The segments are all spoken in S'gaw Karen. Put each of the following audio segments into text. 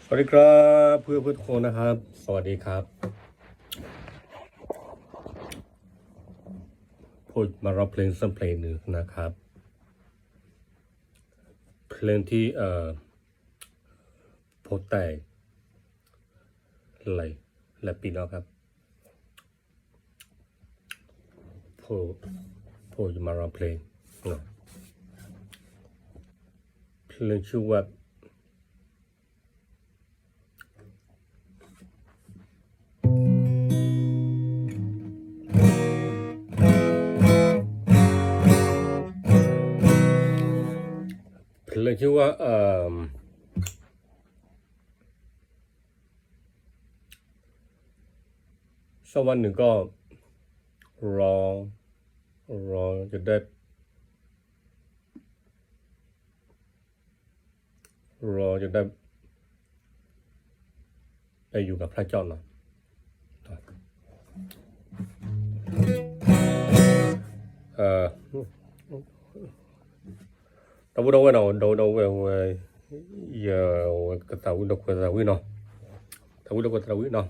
สวัสดีครับเพื่อนๆทุกคนนะครับ สวัสดีครับ ผมมาร้องเพลงสักเพลงหนึ่งนะครับ เพลงที่เอ่อผมแต่งหลายหลายปีแล้วครับ ผมผมจะมาร้องเพลงเนาะ เพลงชื่อว่า เพลงชื่อว่าเอ่อ สักวันหนึ่งก็รอ รอจะได้ รอจะได้ ได้อยู่กับพระเจ้าเนาะ เอ่อ တၢ်ဝံၣ်ဒီဝဲၢ်နီၤ ဒီဝဲၢ်ဒီဝဲၢ်ဝဲ ယဝဲကသးဝံၣ်ဒီကွဲးသးဝံၣ်နီၤ သးဝံၣ်ဒီကွဲးသးဝံၣ်နီၤ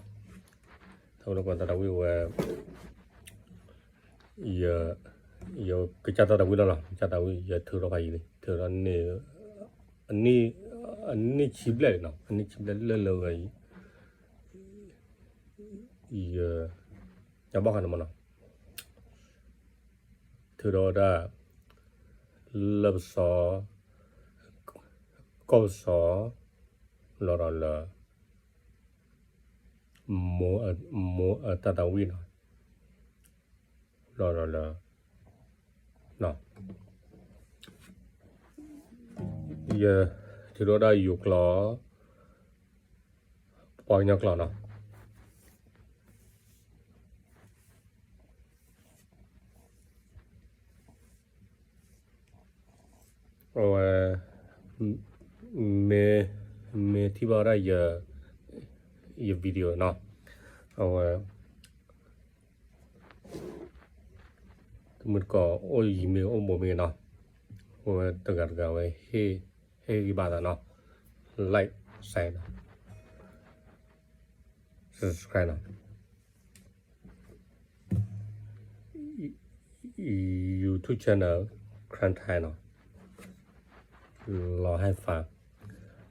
သးဝံၣ်ဒီကွဲးသးဝံၣ်ဝဲ ယ ယကစၢ်တၢ်သးဝံၣ်လီၤနီၤ ကစၢ်သးဝံၣ် ယထုးထီၣ်ဖးယံၤလံ ထုးထီၣ်န့ၣ် အနံၣ် အနံၣ်ဆံဘျဲၣ်လံနီၤ အနံၣ်ဆံဘျဲၣ်လၢလၢဝဲအံၤ ယ ယဘၣ်ဃးန့ၣ်မနီၤ ထုးထီၣ်ဝဲဒၣ် လၢပစီ ကီၢ်ပစီ လီၤဒီးလၢ မိၢ်အတၢ်သးဝံၣ်နီၤ လီၤဒီးလၢ ယထုးထီၣ်ဒၣ်ယိၤကျိာ် ပှၤကညီကျိာ်နီၤ အဝဲ မ့ၢ် မ့ၢ်ထံၣ်ဘၣ်ဝဲဒၣ်ယ ယ video နီၤ အဝဲ တမုၢ်တကိးအိၣ်ယံၤမ့ၢ်အိၣ်ဘူးမ့ၢ်နီၤ အဝဲတဂၤတဂၤဝဲ ဟ့ၣ်ဂံၢ်ဘါသးနီၤ like share နီၤ subscribe နီၤ YouTube channel Karen Thai နီၤ လီၤဟဲဖး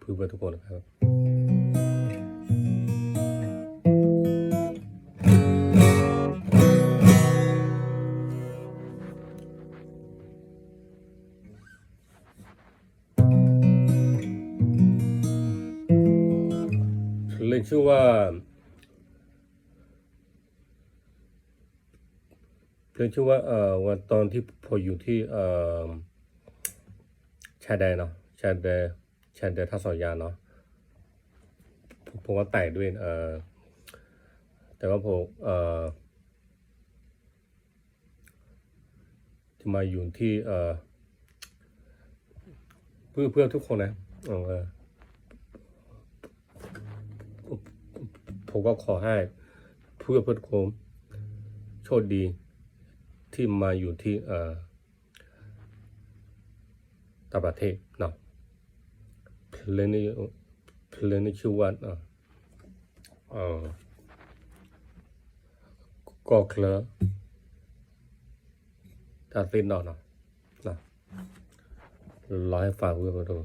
ဖုဖုတကိးန့ၣ် เพลงชื่อว่า เพลงชื่อว่าเอ่อวันตอนที่ผมอยู่ที่เอ่อชายแดนเนาะชายแดนชายแดนท่าสองยางเนาะผมผมก็แต่งด้วยเอ่อแต่ว่าผมเอ่อจะมาอยู่ที่เอ่อเพื่อเพื่อทุกคนนะเออ ผมก็ขอให้เพื่อนๆทุกคนโชคดีที่มาอยู่ที่เอ่อต่างประเทศเนาะ เพลงนี้เพลงนี้ชื่อว่าเอ่อเอ่อก็เคลิ้มตาเต้นเนาะเนาะ လီၤဟဲဖးဝံၤပဒိၣ် တံၤ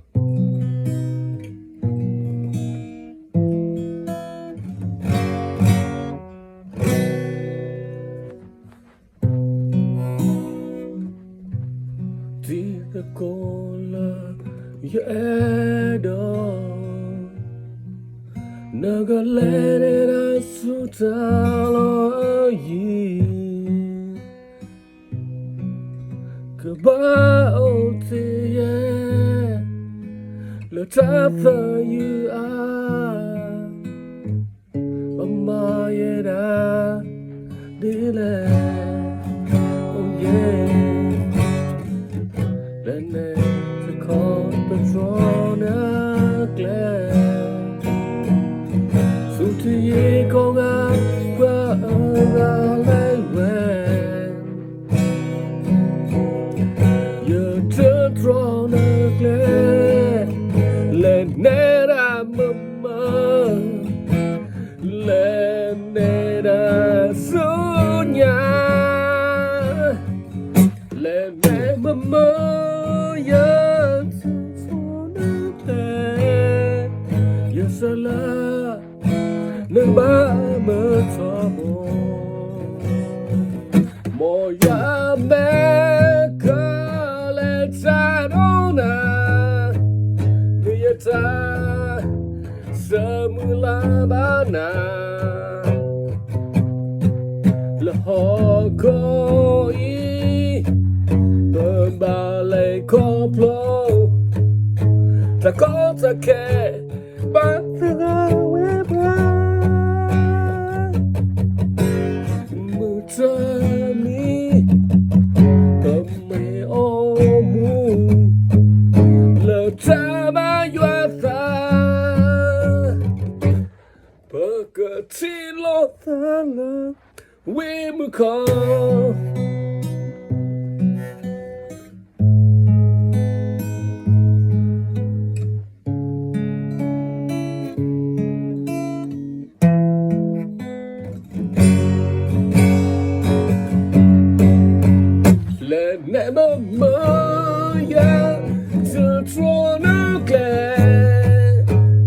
သကိးလၢယအဲၣ်ဒိး နကလဲၤန့ၢ်ဒၣ်ဆူတၢ်လီၢ်အယံၤ ကဘၣ်အိၣ်တ့ၢ်ယဲ လၢတၢ်သးယုၢ်အါ ပမၤယဲဒၣ်ဒ်လဲၣ် အိၣ်ယဲ လၢန့ၣ်တခီပတြီနၤကျဲ ဆူတယံၤကိးဂၤ ပှၤအၢဂၤလဲၤဝဲ ယတတြီနၤကျဲ လဲၤနဲဒၣ်မုၢ် မုၢ် လဲၤနဲဒၣ်ဆူညါ လဲၤနဲမုၢ်မုၢ် ယဆိကမိၣ် ယဆၢလၢ နဘၣ်မုာ်ထီဘိ မ်ယွၤမဲာ်ကလဲၤတၢ်ဒိၣ်နၤ မ့ၢ်ယတၢ် ဆၢမုၢ်လၢ်ဘၣ်နၤ လၢဟီၣ်ခိၣ်အံၤ ပဘၣ်လဲၤခီဖျိ တၢ်ကီတၢ်ခဲ ဘၣ်သဂၢၢ်ဝဲပှၤ မုၢ်တနံၤ ပမ့ၢ်အိၣ်မူ လၢတၢ်ဘၣ်ယွၤသး ပကထံၣ်လိာ်သးလၢ ဝ့ၢ်မုၢ်ခီ လဲၤနဲမုၢ်မုၢ် ယတြီနကျဲ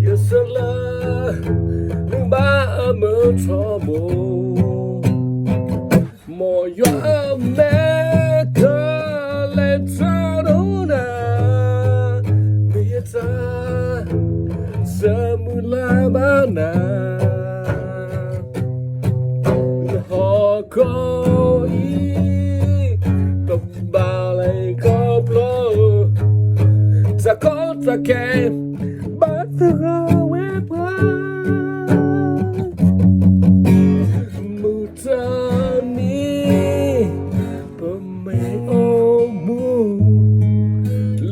ယဆၢလၢ နဘၣ်မုာ်ထီဘိ မ်ယွၤမဲာ်ကလဲၤ တၢ်ဒိၣ်နၤ မ့ၢ်ယတၢ် ဆၢမုၢ်လၢ်ဘၣ်နၤ လၢဟီၣ်ခိၣ်အံၤ ပဘၣ်လဲၤခီဖျိ တၢ်ကီတၢ်ခဲ ဘၣ်သဂၢၢ်ဝဲပှၤ မုၢ်တနံၤ ပမ့ၢ်အိၣ်မူ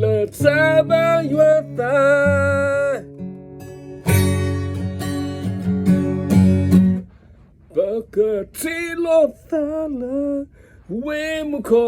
လၢတၢ်ဘၣ်ယွၤသး ပကထံၣ်လိာ်သးလၢ ဝ့ၢ်မုၢ်ခီ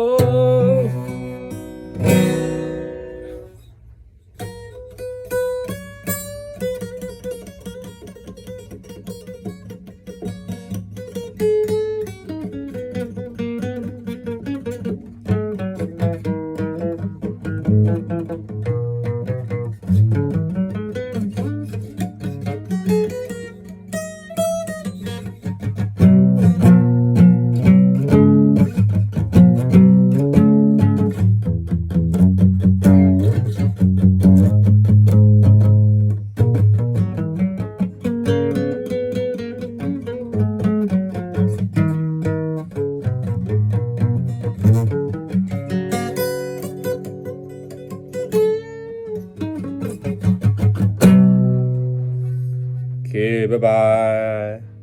Okay, bye bye.